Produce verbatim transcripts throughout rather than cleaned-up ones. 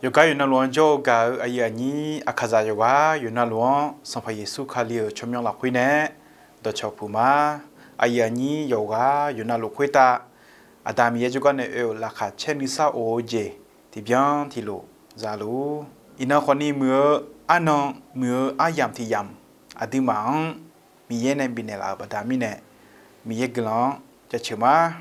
Yawqgar yawqnavluf-anr jawr-eu gaq-eu aqyuif aqnyir, aqkaqzaq yawqghaq yawqnavluf-anr Sanqpaq Yeqsur Kali-euq tsawrmyanr lafkhoer nae dawqcawq puq ma. Aqyuif aqnyir yawqghaq yawqnavluf khoertav, Aqda Miqyaer jawrgar nae oe-euq laqkhaq caer nuisar of-eu jeq tiqbyan tiqlof za luf-ur. Iqnan khawfni muiq-eu arnan, muiq-eu aryamq tiq yamq, aqduimaf-anr Miqyaer nae bifnaeq laf-euq baqda mirnae, Miqyaer guiqlanq-anr jaceuq ma.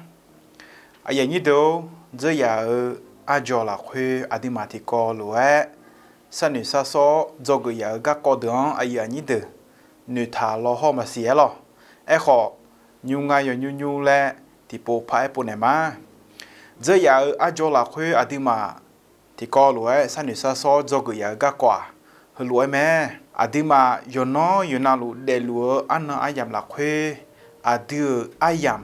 Aqyuif aqnyir deuq-or, dzeur yaf-eu arjaw lafkhoer aqduimaf tiqkawv lof-aer sharnoeq sharsawr dzawgeuf yaf-eu garkawv deuq-anr aqyuif aqnyir deuq noeqtaq law hawr maqsiq-aer lawq. Aerkhawf, nymr ngar yawnymr nymr laer tiqpov paq-aer povnaeq ma. Dzeur yaf-eu arjaw lafkhoer aqduimaf tiqkawv lof-aer sharnoeq sharsawr dzawgeuf yaf-eu garkawv-aq, heulof-aer mae. Aqduimaf yawqnan yawqnavluf daefluf-eu arnan aryamq lafkhoer, aqdui-euq aryamq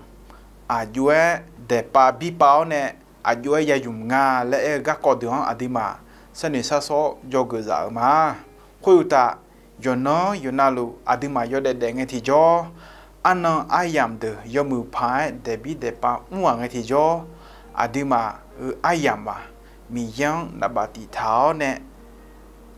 aqjox-aer daeqpav birpav-awr nae aqjox-aer ya ymq nga laer aer-eu garkawv deuq-anr aqduimaf sharnoeq sharsawr dzawgeuf zaf-euq ma. Khoeruqtaf, yawqnan yawqnavluf aqduimaf yawdaef daef ngae tiqjawr, arnan aryamq deuq yawmuiq paq-aer daefbir daefpav mr-aq ngae tiqjawr, aqduimaf-euq aryamq-aq, Miqyaer-anr naqbaf tiq taq-awr nae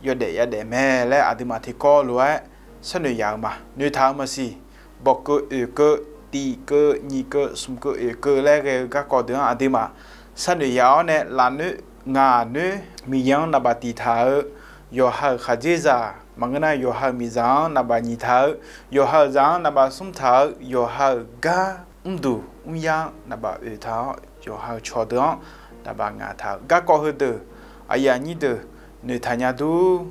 yawdaef yadaef mae laer aqduimaf tiqkawv lof-aer sharnoeq yaf-eu ma. Noeqtaq-eu maqsiq, bawq keuv oeq keuv, tiq keuv nyiq keuv smq keuv oeq keuv laer ghae-eu garkawv deuq-anr aqduimaf sharnoeq yaf-awr nae lafnoer ngaq noer Miqyaer-anr naqbaf tiq taq-eu, yawqha-euq khaqdzerzaq maqngeur nar yawqha-euq miqzaq-anr naqbaf nyiq taq-eu, yawqha-euq zaq-anr naqbaf smr taq-eu, yawqha-euq gar mrduq mrya-anr naqbaf oeq taq-awr, yawqha-euq cawqdeuq-anr naqbaf ngaq taq-eu garkawv heudeuq, aqyuif aqnyir deuq noeqtaq nya dur.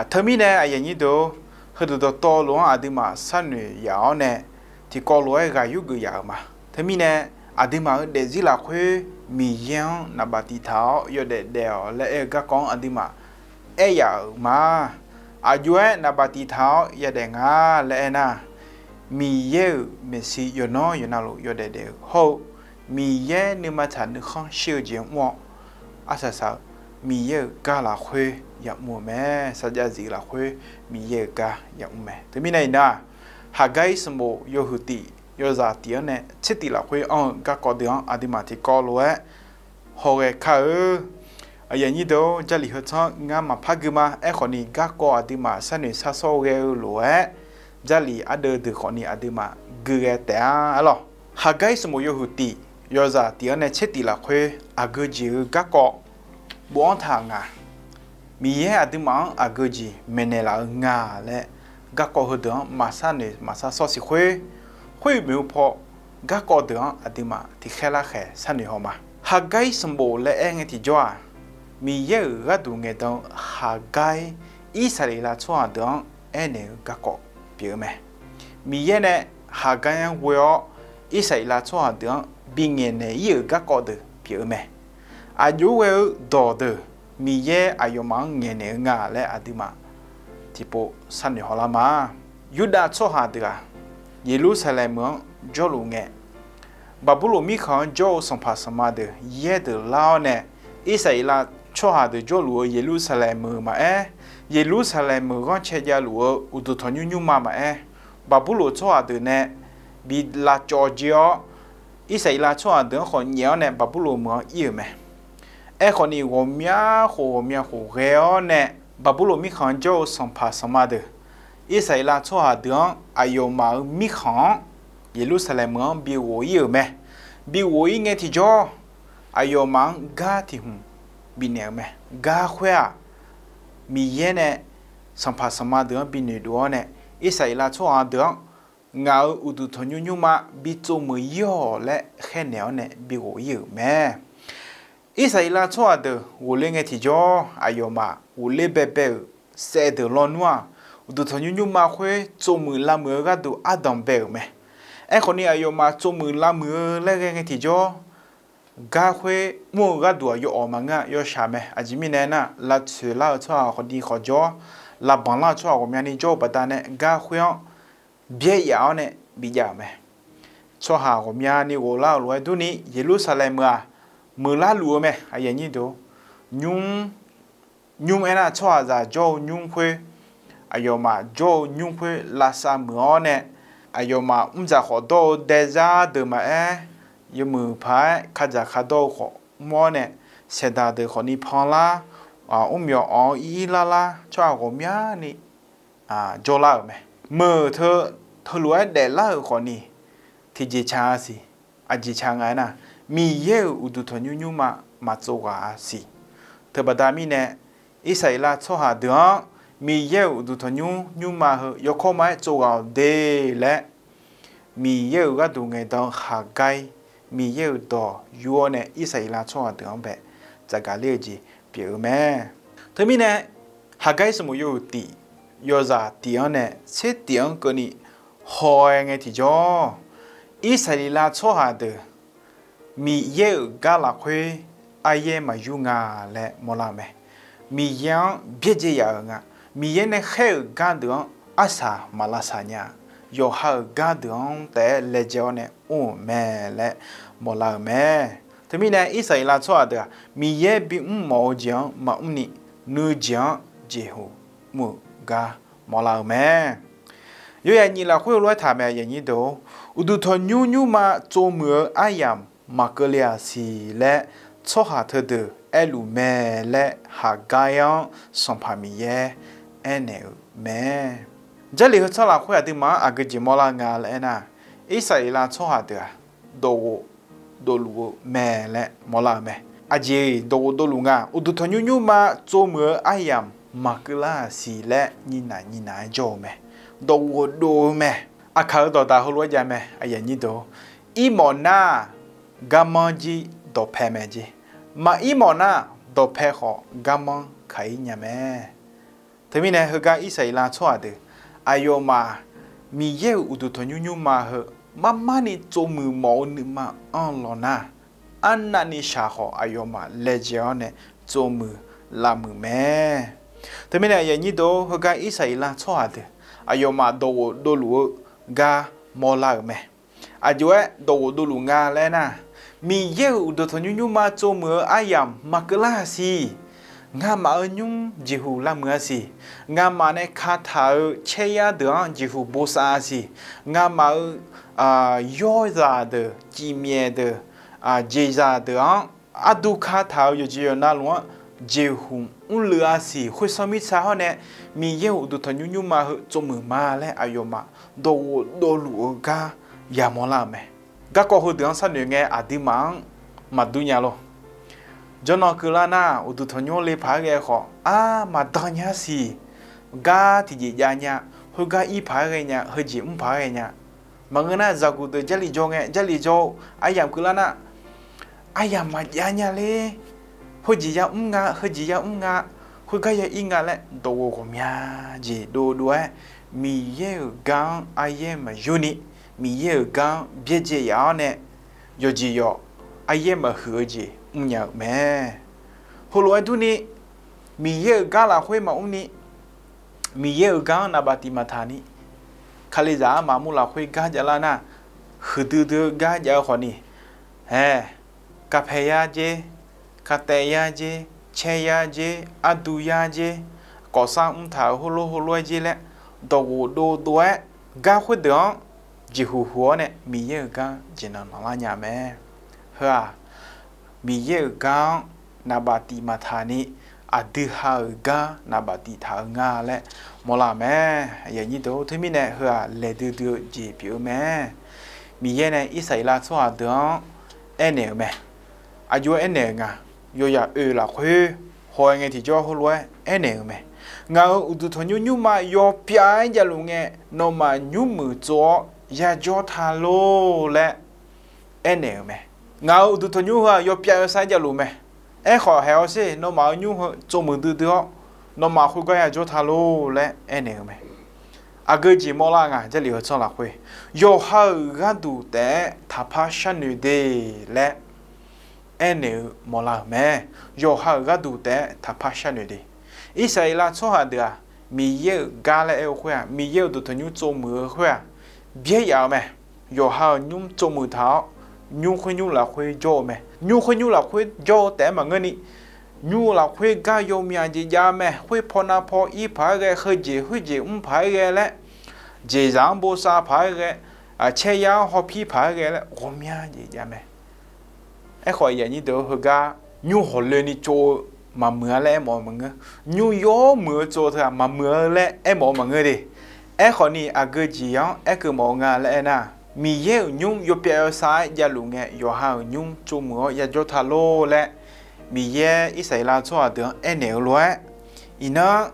Teumirnae aqyuif aqnyir deuq-or, heudeuq dawqtawvluf-anr aqduimaf sharnoeq yaf-awr nae tiqkawv lof-aer ghaq yurgeuf yaf-euq ma. Teumirnae aqduimaf-euq daefzir lafkhoer Miqyaer-anr naqbaf tiq taq-awr yawdaef daef-awq laer aer-eu garkawv-anr aqduimaf aer yaf-euq ma. Aqjox-aer naqbaf tiq taq-awr yadaef nga laer aernar, Miqyaer-euq maeqshi yawqnan yawqnavluf yawdaef daef-eu hawr-eu, Miqyaer nuima tsaq nuikhanr shir-eu jeq mr-awr, arsaq saq-eu Miqyaer-euq gar lafkhoer yamr-eu mae. Sarjav zif lafkhoer Miqyaer-euq gar yamr mae. Teumirnae iqnan-aq, Haqgar-ir sanqbof yawhuiq tif yawzaq tif-anr nae tser tif lafkhoer anr-eu garkawv deuq-anr aqduimaf tiqkawv lof-aer hawghae kar-eu. Aqyuif aqnyir deuq-or, Jarlif heu tsanr ngar maqpar gui ma. Aerkhawfni garkawv aqduimaf sharnoeq sharsawr ghae-eu lof-aer, Jarlif ardeuv deuq khawfni aqduimaf gui ghae taef-a arlawq. Haqgar-ir sanqbof yawhuiq tif yawzaq tif-anr nae tser tif lafkhoer aqgeu jeq-eu garkawv bofanr taq nga. Miqyaer aqduimaf-anr aqgeu jeq maeqnaeq laf-eu nga laer garkawv heudeuq-anr maqshar noeq maqshar shawr siq khoer, khoer-eu maeqhu paw garkawv deuq-anr aqduimaf tiqkhaer larkhaeq sharnoeq haw ma. Haqgar-ir sanqbof laer aer ngae tiqjawr-aq, Miqyaer-euq gharduq ngaeqdan-eu Haqgar-ir Irsaqleqlav tsawrhaq deuq-anr aernaeq-eu garkawv pyeuf-eu mae. Miqyaer nae Haqgar-anr ghoe-awr, Irsaqleqlav tsawrhaq deuq-anr bingaeq naeq-ir-euq garkawv deuq pyeuf-eu mae. Aqjox-aer ghae-eu dawqdeuq Miqyaer aqyawfmaf-anr ngaeqnaeq-eu nga laer aqduimaf tiqpov sharnoeq hawlar ma. Yurdav tsawrhaq deuq-aq, Yeqlursaqlaeq meuq-anr jawrluf ngae, Baqburloq mirkhanq-anr jawr-eu sanqpaq sanqma deuq yaer deuq lar-awr nae, Irsaqleqlav tsawrhaq deuq jawrluf-eu Yeqlursaqlaeq meuq maqaer, Yeqlursaqlaeq meuq ghanrcae javluf-eu uqduq tanqnymr nymrma maqaer, Baqburloq tsawrhaq deuq nae bi lavcawv jir-awr, Irsaqleqlav tsawrhaq deuq-anr khawf nyaef-awr nae Baqburloq meuq-anr ir-euq mae. Aerkhawfni ghawqmya khof ghawqmya khof ghae-awr nae, Baqburloq mirkhanq-anr jawr-eu sanqpaq sanqma deuq, Irsaqleqlav tsawrhaq deuq-anr aqyawfmaf-euq mirkhanq-anr Yeqlursaqlaeq meuq-anr bi ghof ir-euq mae. Bi ghof ir ngae tiqjawr, aqyawfmaf-anr gar tiq hmq bifnaeq-euq mae. Gar khoer-aq, Miqyaer nae sanqpaq sanqma deuq-anr bi noeqdov-awr nae, Irsaqleqlav tsawrhaq deuq-anr ngaq-euq uqduq tanqnymr nymrma bi tsovmuiq ir-awq laer khaernaeq-awr nae bi ghof ir-euq mae. Irsaqleqlav tsawrhaq deuq ghofler ngae tiqjawr, aqyawfmaf ghofler baebae-euq saev deuq lawnmr-aq, uqduq tanqnymr nymrma khoer tsovmuiq lavmuiq-eu gharduq ardanq bae-euq mae. Aerkhawfni aqyawfmaf tsovmuiq lavmuiq-eu laer ghae ngae tiqjawr, gar khoer mr-eu gharduq-aq yawawq maqngeur-a, yawshaq mae. Aqjeq mirnae aernar, lavtsoeq lar-eu tsawrhaq khawfni khawf jawr, lavbanq lar-eu tsawrhaq ghawqmyani jawr-eu baqdanae gar khoer-anr byaer yaf-awr nae bijav-euq mae. Tsawrhaq ghawqmyani ghoflar-euq lof-aer durni, Yeqlursaqlaeq meuq-aq, muiqlar luf-eu mae. Nymr, nymr aernar, tsawrhaqzaq jawr-eu nymr khoer, aqyawfmaf jawr-eu nymr khoer lavsav muiq-awr nae, aqyawfmaf mrdzaq khawf dawr-eu daezar deuq maqaer, yawmuiq paq-aer kadzaq kadawr-eu khawf mr-awr nae, saeqdaq deuq khawfni panlar, mrmyawf awq-anr ir ir lar lar tsawrhaq ghawqmyani jawrlar-euq mae. Meuq teu heulof-aer daeflar-euq khawfni tiqjeq ca-a siq. Aqjeq ca nga aernar, Miqyaer-euq uqduq tanqnymr nymrma maqtsov ghaq-a siq. Teubaqda mirnae, Irsaqleqlav tsawrhaq deuq-anr Miqyaer-euq uqduq tanqnymr nymrma heu yawkawr ma-aer tsov ghaq-awq de laer, Miqyaer-euq gharduq ngaeqdan-eu Haqgair, Miqyaer-euq dawq yur-awr nae Irsaqleqlav tsawrhaq deuq-anr bae tsafgaq ler-eu jeq pyeuf-eu mae. Teumirnae, Haqgair sanqbof yawhuiq tiq, yawzaq tiq-anr nae tser tiq-anr keuvni haw-aer ngae tiqjawr, Irsaqleqlav tsawrhaq deuq Miqyaer-euq gar lafkhoer aryaer maqyur nga laer mawrlar-eu mae. Miqyaer-anr byaerdzae yaf-euq nga. Miqyaer nae khaer-euq gar deuq-anr arsaq maq lavsaq nya. Yawqha-euq gar deuq-anr taef-aer laejae-awr nae mr-euq mae laer mawrlar-euq mae. Teumirnae, Irsaqleqlav tsawrhaq deuq-aq, Miqyaer bimr mawf-eu jeq-anr maqmr ni, nuijeq-anr jeqhuq mr-euq gar mawrlar-euq mae. Yawzaq nyiq lafkhoer lof-aer taq mae, aqyuif aqnyir deuq-or, uqduq tanqnymr nymrma tsovmuiq-eu aryamq maqkeuv le-aq siq laer tsawrhaq teudeuq aerluf mae laer, Haqgair-anr Sanqpaq Miqyaer aernaeq-euq mae. Jarlif heu tsawrhaq lafkhoer aqduimaf-anr aqgeu jeq mawrlar nga laer aernar, Irsaqleqlav tsawrhaq deuq-aq, dawqghof dovluf-eu mae laer mawrlar-euq mae. Aqjeq dawqghof dovluf nga, uqduq tanqnymr nymrma tsovmuiq-eu aryamq maqkeuv lar-aq siq laer nyinaq nyinaq-aer jawr-eu mae. Dawqghof dov-eu mae. Aqkaq-euq dawqdaq heulof-aer jav mae, aqyuif aqnyir deuq-or, irmawf nar-aq, garmanr jir dawqpae mae jeq. Maqir mawf nar, dawqpae khawf garmanr kaq-ir nya mae. Teumirnae, heugar Irsaqleqlav tsawrhaq deuq aqyawfmaf Miqyaer-euq uqduq tanqnymr nymrma heu marmarni tsovmuiq mawf-eu nuima anr-eu lawq nar, arnavni shaq khawf aqyawfmaf laejae-awr nae tsovmuiq lavmuiq mae. Teumirnae, aqyuif aqnyir deuq-or, heugar Irsaqleqlav tsawrhaq deuq aqyawfmaf dawqghof dovluf-eu gar mawrlar-euq mae. Aqjox-aer dawqghof dovluf nga laer nar, Miqyaer-euq uqduq tanqnymr nymrma tsovmuiq-eu aryamq maqkeuv lar-aq siq. Ngamaf-euq nymr jeqhuq lavmuiq-a siq. Ngamaf nae kataq-euq caeryar deuq-anr jeqhuq bosav-a siq. Ngamaf-euq yawrzaq deuq, cifmyaef deuq, jeqzaq deuq-anr ardu kataq-euq yawqjeq yawqnavluf-anr jeqhuq mrluiv-a siq. Khoersanr mirtsa hawr nae Miqyaer-euq uqduq tanqnymr nymrma heu tsovmuiq ma laer aqyawfmaf dawqghof dovluf-eu gar yamawr lar-euq mae. Garkawv heudeuq-anr sharnoeq ngae aqduimaf-anr maqdur nya lor. Jawrnan keuvlar nar, uqduq tanqnymr le paq-aer ghae khawf, ar maqdan nya siq. Gar tiqjeq jav nya, khoergar ir paq-aer ghae nya, heujeq mr paq-aer ghae nya. Maqngeur nar, zaqguq deuq Jarlif jawr ngae, Jarlif jawr-eu aryamq keuvlar nar, aryamq maqjav nya ler. Heujeq ya mr nga, heujeq ya mr nga, khoergar ya ir nga laer dawqghof ghawqmya jeq dovdov-aer, Miqyaer-euq gar-anr aryaer maqyur ni, Miqyaer-euq gar-anr byaerdzae yaf-awr nae, yawqjeq yawq aryaer maqhuiq-eu jeq mrnya-euq mae. Heulof-aer durni, Miqyaer-euq gar lafkhoer maqmr ni, Miqyaer-euq gar-anr naqbaf tiq maqtaq ni, Kalizaq armaf mur lafkhoer gar javlar nar, huiqdui dui-eu gar jav-eu khawfni, ae, kapae yar jer, kataev yar jer, caer yar jer, ardu yar jer, kawfsar mrtaq-euq heulof heulof-aer jer laer, dawqghof dovdov-aer, gar khoerdeuq-anr jeqhuq huq-awr nae Miqyaer-euq gar jeqnan nanqlar nya mae. Heu-aq, Miqyaer-euq gar-anr naqbaf tiq maqtaq ni, aqdui ha-euq gar naqbaf tiq taq-eu nga laer mawrlar-euq mae. Teumirnae heu-aq laeqdui dui-eu jeq pyeuf-eu mae. Miqyaer nae Irsaqleqlav tsawrhaq deuq-anr aernaeq-euq mae. Aqjox-aer aernaeq-euq nga. Yawzaq oeq lafkhoer haw-aer ngae tiqjawr heulof-aer aernaeq-euq mae. Ngaq-euq uqduq tanqnymr nymrma yawpyav-aer javluf ngae, nawmaf nymrmuiq tsov-awr yajawr ta lor laer aernaeq-euq mae. Ngaq-euq uqduq tanqnymr heu-aq yawpyav yawsar javluf mae. Aerkhawf haeq-awr sher, nawmaf-euq nymr heu tsovmuiq duidui-awr, nawmaf khoergar yajawr ta lor laer aernaeq-euq mae. Aqgeu jeq mawrlar nga, Jarlif heu tsawrhaq lafkhoer, yawqha-euq gharduq taef-aer taqpar sharnoeq de laer aernaeq-eu mawrlar-euq mae. Yawqha-euq gharduq taef-aer taqpar sharnoeq de. Irsaqleqlav tsawrhaq deuq-aq, Miqyaer-euq gar laer aer-eu khoer-aq, Miqyaer-euq uqduq tanqnymr tsovmuiq-eu khoer-aq, byaer yaf-eu mae. Yawqha-euq nymr tsovmuiq taq-awr, nymr khoer nymr lafkhoer jawr-eu mae. Nymr khoer nymr lafkhoer jawr-eu taef-aer maqngeurni, nymr-eu lafkhoer gar yawmyaq jeq jav mae. Khoer paw nav paw ir paq-aer ghae, heujeq khoerjeq mr paq-aer ghae laer, jeqzaq-anr bosav paq-aer ghae, caeryar-anr hawpir paq-aer ghae laer ghawqmya jeq jav mae. Aerkhawf, aqyuif aqnyir deuq-or, heugar nymr hawqloeni tsov-eu maqmuiq-a laer aermawf-eu maqngeur. Nymr yawmuiq-eu tsov teu-aq maqmuiq-eu laer aermawf-eu maqngeur de. Aerkhawf ni aqgeu jeq-anr aerkeuv mawf-eu nga laer aernar, Miqyaer-euq nymr yawpyav yawsav-aer javluf ngae, yawqha-euq nymr tsovmuiq-awr yajawr ta lor laer, Miqyaer Irsaqleqlav tsawrhaq deuq-anr aernaeq-eu lof-aer, iqnan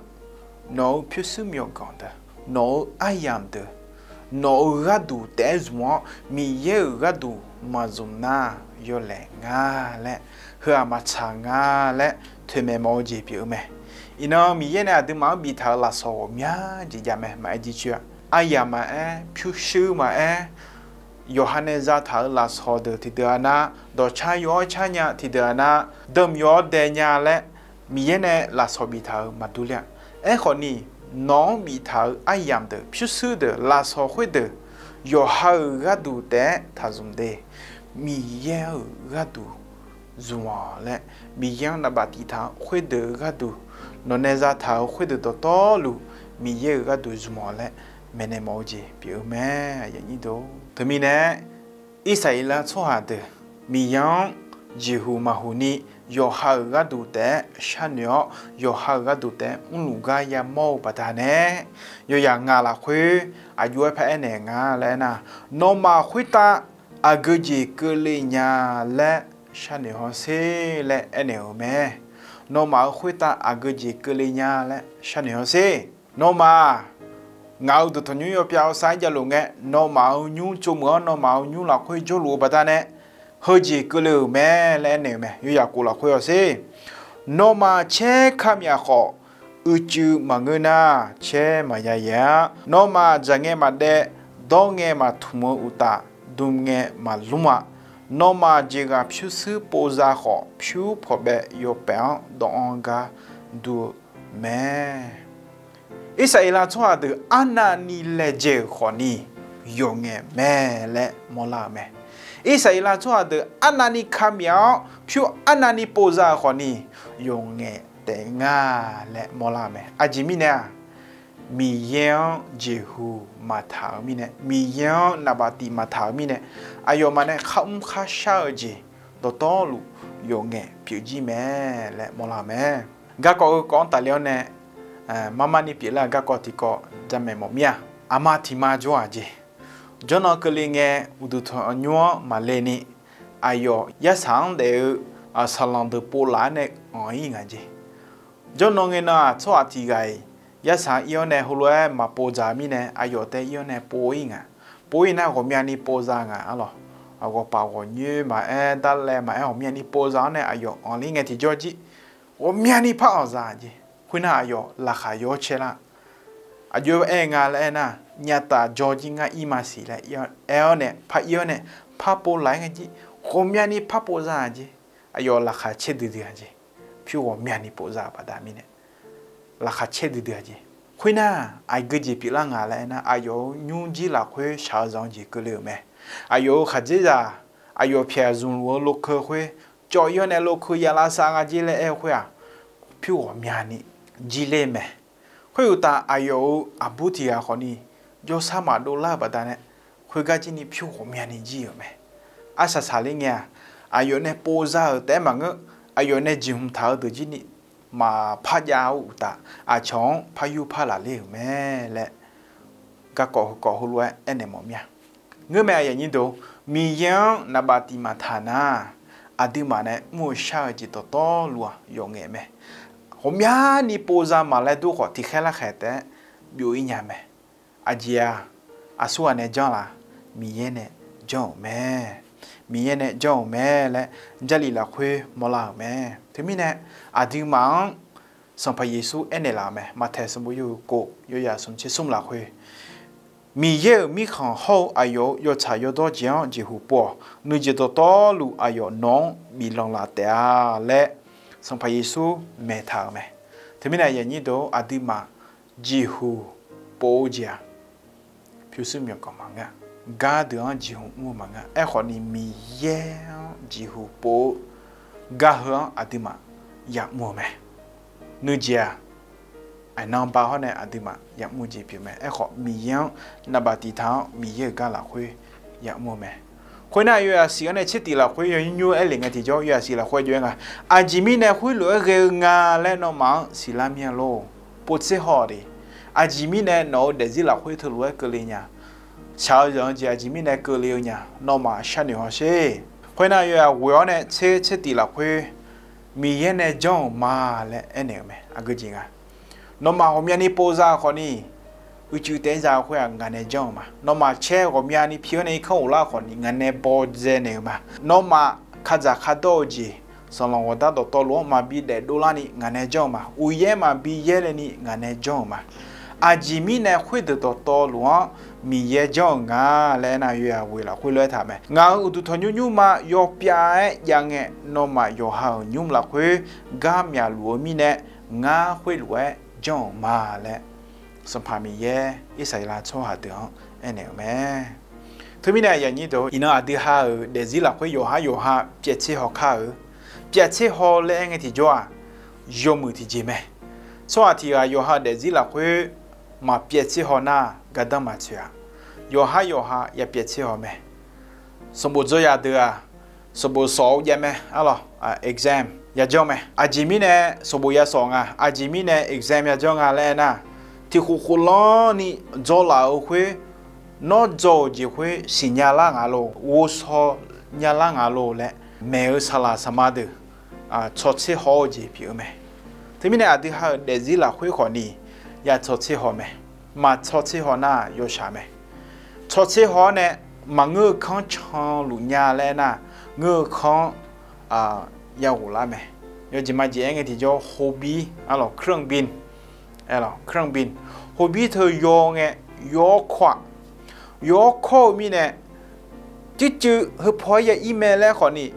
nawq-euq pyurshuir myawqganq deuq, nawq-euq aryamq deuq, nawq-euq gharduq taef-aer zmq-awr, Miqyaer-euq gharduq maqzmq nar, yawlaeq nga laer, heu-aq maqtsaq nga laer toeqmaeq mawf-eu jeq pyeuf-eu mae. Iqnan Miqyaer nae aqduimaf-anr biftaq-euq lafsawq ghawqmya jeq jav mae, maqaer jircoer-a. Aryamq maqaer, pyurshuir maqaer, yawqha nae zataq-euq lafsawq deuq tiqdeuq-aq nar, dawqcar yaw-awr car nya, tiqdeuq-aq nar, deuq yaw-awr dae nya laer, Miqyaer nae lafsawq biftaq-euq maqdur ler-a. Aerkhawf ni, nawq-anr biftaq-euq aryamq deuq, pyurshuir deuq, lafsawq khoerdeuq, yawqha-euq gharduq taef-aer taqzmq de. Miqyaer-euq gharduq zmq-awq laer, Miqyaer-anr navbaf tiftaq-eu khoerdeuq-euq gharduq, nawq nae zataq-euq khoerdeuq dawqtawvluf, Miqyaer-euq gharduq zmq-awq laer maeqnaeq mawf-eu jeq pyeuf-eu mae. Teumirnae, Irsaqleqlav tsawrhaq deuq Miqyaer-anr jeqhuq maqhuq ni, yawqha-euq gharduq taef-aer sharnoeq-awr, yawqha-euq gharduq taef-aer mrluf gar yamawr-eu baqdanae, yawyaq ngaq lafkhoer aqjox-aer paraer naeq nga laer aernar, nawmaf khoertav aqgeu jeq keuvle nya laer sharnoeq hawsher laer aernaeq-euq mae. Nawmaf-euq khoertav aqgeu jeq keuvle nya laer sharnoeq hawsher. Nawmaf, ngaq-euq dawqtawq nymr yawpyav yawsav-aer javluf ngae, nawmaf-euq nymr tsovmuiq-anr nawmaf-euq nymr lafkhoer jawrluf-eu baqdanae, heujeq keuvle-euq mae laer aernaeq-eu mae. Yawyaq khof lafkhoer hawsher. Nawmaf caer kamyaf khawf, uicuiv maqngeur nar, caer maqya yaeq-a. Nawmaf dzaq ngae maqdaev, dawr ngae maqtmq-eu uqtaf, dm ngae maqlmr-a. Nawmaf jeqghaq pyurshuir pov za khawf, pyur pawqbaev yawpaef-anr dawvanr gar dur-eu mae. Irsaqleqlav tsawrhaq deuq arnavni laejae-euq khawfni yawqngaef mae laer mawrlar-euq mae. Irsaqleqlav tsawrhaq deuq arnavni kamyaf-awr pyur arnavni pov za-euq khawfni yawqngaef taef nga laer mawrlar-euq mae. Aqjeq mirnae-aq, Miqyaer-anr jeqhuq maqtaq-euq mirnae, Miqyaer-anr naqbaf tif maqtaq-euq mirnae, aqyawfmaf nae kharmr kharshar-eu jeq dawqtawvluf yawqngaef pyeuf jir mae laer mawrlar-euq mae. Garkawv heukawv-anr tafler-awr nae, marmar ni pyeuflar-eu garkawv tiqkawv jamaeq mawf mir-a. Aqma tiq ma jawr-aq jeq, jawrnan keuvle ngae uqduq tanqnymr anr maqle ni, aqyawf yarsaq-anr daef-eu saqlanq deuq pov laf-aer nae anq-ir ngaq jeq. Jawrnan ngae nan-aq, tsawrhaq tiq ghaq-iq yarsaq-anr ir-awr nae heulof-aer maqpov dzaq-eu mirnae, aqyawf tae ir-awr nae pov-ir nga. Pov-ir nar ghawqmyani pov za nga arlawq. Ghawqpaf ghawqnyoer maqaer, darlaev maqaer, ghawqmyani pov za-awr nae aqyawf anqler ngae tiqjawr jir, ghawqmyani par anq za jeq. Khoernar aqyawf laqkhaq yaw-awr caer lar. Aqjox-aer aer nga laer aernar, nyataf jawr jir ngar ir maqsiq laer aer-awr nae par ir-awr nae, par pov laf-aer ngae jir, ghawqmyani par pov za jeq. Aqyawf laqkhaq caer duidui-a jeq. Pyur ghawqmyani pov za-eu baqda mirnae, laqkhaq caer duidui-a jeq. Khoernar, aqgeu jeq pyeuflar nga laer aernar, aqyawf-euq nymrjir lafkhoer shaq-eu zanq-eu jeq keuvle-euq mae. Aqyawf-euq khaqdzerzaq, aqyawf pyaeq zmqluf-eu lokeu khoer, cawv ir-awr nae lokeu ya lavsav nga jer laer aer-eu khoer-aq, pyur ghawqmyani jir ler mae. Khoeruqtaf, aqyawf-euq aqbur tiq ghaq khawfni jawrsar maqdov lar-eu baqdanae, khoergar jir ni pyur ghawqmyani jir-euq mae. Arsaq saqler ngae-aq, aqyawf nae pov za-euq taef-aer maqngeur, aqyawf nae jeqhmq taq-eu deuq jir ni maqpar jav-eu uqtaf, aqcawq-anr par yur par laf ler-euq mae laer, garkawv heukawv heulof-aer aernaeq mawf mir-a. Ngeurmae aqyuif aqnyir deuq, Miqyaer-anr naqbaf tif maqtaq nar, aqduimaf nae mr-eu shar-eu jeq dawqtawvluf-aq yawqngaef mae. Ghawqmyani pov za maq laer dur khawf, tiqkhaer larkhaeq taef-aer byov-ir nya mae. Aqjeq-aq, aqsurghaq nae janr laf, Miqyaer nae janr-euq mae. Miqyaer nae janr-euq mae laer Jarlif lafkhoer mawrlar-euq mae. Teumirnae, aqduimaf-anr Sanqpaq Yeqsur aernaeq laf-euq mae. Maqtaeq sanqbof yawhuiq kof, yawyaq smq tser smr lafkhoer, Miqyaer-euq mirkhanq hawr-eu aqyawf-euq yawtsaq yawdawr jeq-anr jeqhuq pov-awq. Nuijeq dawqtawvluf aqyawf nawq-anr biflanq laf taef-a laer Sanqpaq Yeqsur maeqtaq-euq mae. Teumirnae aqyuif aqnyir deuq, aqduimaf jeqhuq pov-eu jeq-aq, pyurshuir myawqganq maqngeur-a. Gar deuq-anr jeqhuq mr-eu maqngeur-a. Aerkhawf ni Miqyaer-anr jeqhuq pov-eu gar heu-anr aqduimaf yamr-eu mae. Nuijeq-aq, aqnan ba hawr nae aqduimaf yamr-eu jeq pyeuf mae. Aerkhawf, Miqyaer-anr naqbaf tiq taq-anr Miqyaer-euq gar lafkhoer yamr-eu mae. Khoernar, yawyaq siq-anr nae tsertif lafkhoer yawnymr nymr aerlef ngae tiqjawr, yawyaq siq lafkhoer aqjox-aer nga, aqjeq mirnae khoerlof-aer ghae-eu nga laer nawmaf-anr siqlar mir-a lor. Povtser haw-awq de. Aqjeq mirnae nawq-eu daefzir lafkhoer teulof-aer keuvle nya. Shaq-eu zanq-eu jeq aqjeq mirnae keuvle-eu nya, nawmaf sharnoeq haw sher. Khoernar, yawyaq ghoeq-awr nae tser tsertif lafkhoer Miqyaer nae janr-euq ma laer aernaeq-euq mae. Aqgeu jeq nga. Nawmaf ghawqmyani pov za-eu khawfni, uicuiv taef-aer za-eu khoer-aq ngaq nae janr-euq ma. Nawmaf caer ghawqmyani pi-anr nae irkanr ghoflar-eu khawfni ngaq nae bawdzae naeq-euq ma. Nawmaf kadzaq kardawr-eu jeq, sanqlanq ghawqdar dawqtawvluf-anr maqbi daefdov larni ngaq nae janr-euq ma. Uqyaer maqbi yaerle ni ngaq nae janr-euq ma. Aqjeq mirnae khoerdeuq dawqtawvluf-anr Miqyaer janr-euq nga laer aernar, yawyaq ghoeq lafkhoer lof-aer taq mae. Ngaq-euq uqduq tanqnymr nymrma yawpyav-aer jav ngae, nawmaf yawqha-euq nymr lafkhoer gar myaqluf-eu mirnae, ngar khoerlof-aer janr-euq ma laer Sanqpaq Miqyaer Irsaqleqlav tsawrhaq deuq-anr aernaeq-euq mae. Teumirnae aqyuif aqnyir deuq, iqnan aqdui ha-euq daefzir lafkhoer yawqhar yawqha pyaev tser haw kar-eu. Pyaev tser haw laer aer ngae tiqjawr-aq, yawmuiq tiqjeq mae. Tsawrhaq tiq ghaq yawqha-euq daefzir lafkhoer maqpyaev tser haw nar, gardanr maqtsoeq-a. Yawqhar yawqha ya pyaev tser haw mae. Sanqbof dzawr ya deuq-aq, sanqbof sawf-eu jav mae, arlawq, exam yajanr mae. Aqjeq mirnae sanqbof ya sawf nga, aqjeq mirnae exam yajanr nga laer aernar, tiq khof khof lanrni dzawlaf-euq khoer, nawr dzaw-euq jeq khoer siqnya lar nga lor, ghovshaw nya lar nga lor laer maeq-eu saqlaq saqma deuq tsawq tser haw-eu jeq pyeuf-eu mae. Teumirnae aqdui ha-euq daefzir lafkhoer khawfni ya tsawq tser haw mae. Maqtsawq tser haw nar yawshaq mae. Tsawq tser haw-awr nae maqngeur-eu kanr canluf nya laer aernar, ngeur-eu kanr-anr ya ghoflar mae. Yawjeq majeq aer ngae tiqjawr เครื่องบิน, เครื่องบิน, โฮบิ teu yaw ngae, yaw-awr kawr-aq, yaw-awr kawr-eu mirnae, circuiv heupaw-aer ya ir mae laer khawfni,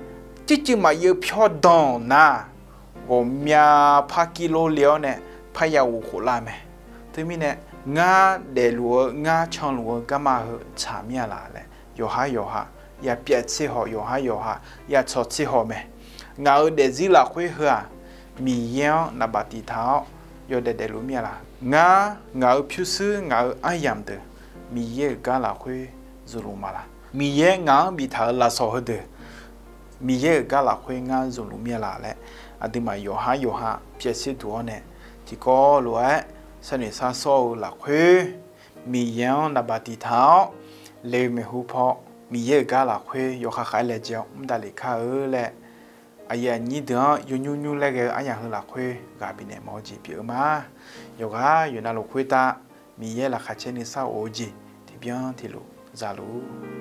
circuiv maqyaev pyawr danq nar, ghawqmya par kir lor le-awr nae parya ghof khof lar mae. Teumirnae, ngar daefluf-eu, ngar canluf-eu garma heu tsaq mir-a laq laer, yawqhar yawqha ya pyaev tser haw, yawqhar yawqha ya tsawq tser haw mae. Ngaq-euq daefzir lafkhoer heu-aq, Miqyaer-anr naqbaf tiq taq-awr yawdaef daefluf mir-a laq? Ngar, ngaq-euq pyurshuir, ngaq-euq aryamq deuq Miqyaer-euq gar lafkhoer zmqluf ma laq? Miqyaer ngaq-anr biftaq-euq lafsawq heudeuq Miqyaer-euq gar lafkhoer ngar zmqluf mir-a laq laer, aqduimaf yawqhar yawqha pyaev tser duq-awr nae, tiqkawv lof-aer sharnoeq shar sawr-eu lafkhoer, Miqyaer-anr naqbaf tiq taq-awr le-eu maeqhu paw, Miqyaer-euq gar lafkhoer yawkhav khav-aer laejae-awr mr davlef kar-eu laer, aqyuif aqnyir deuq-anr yawnymr nymr laer ghae-eu aryamq heu lafkhoer ghaq bifnaeq mawf-eu jeq pyeuf-eu ma. Yawqghaq yawqnavluf khoertav Miqyaer laqkhaq caer nuisar of-eu jeq tiqbyan tiqluf zaluf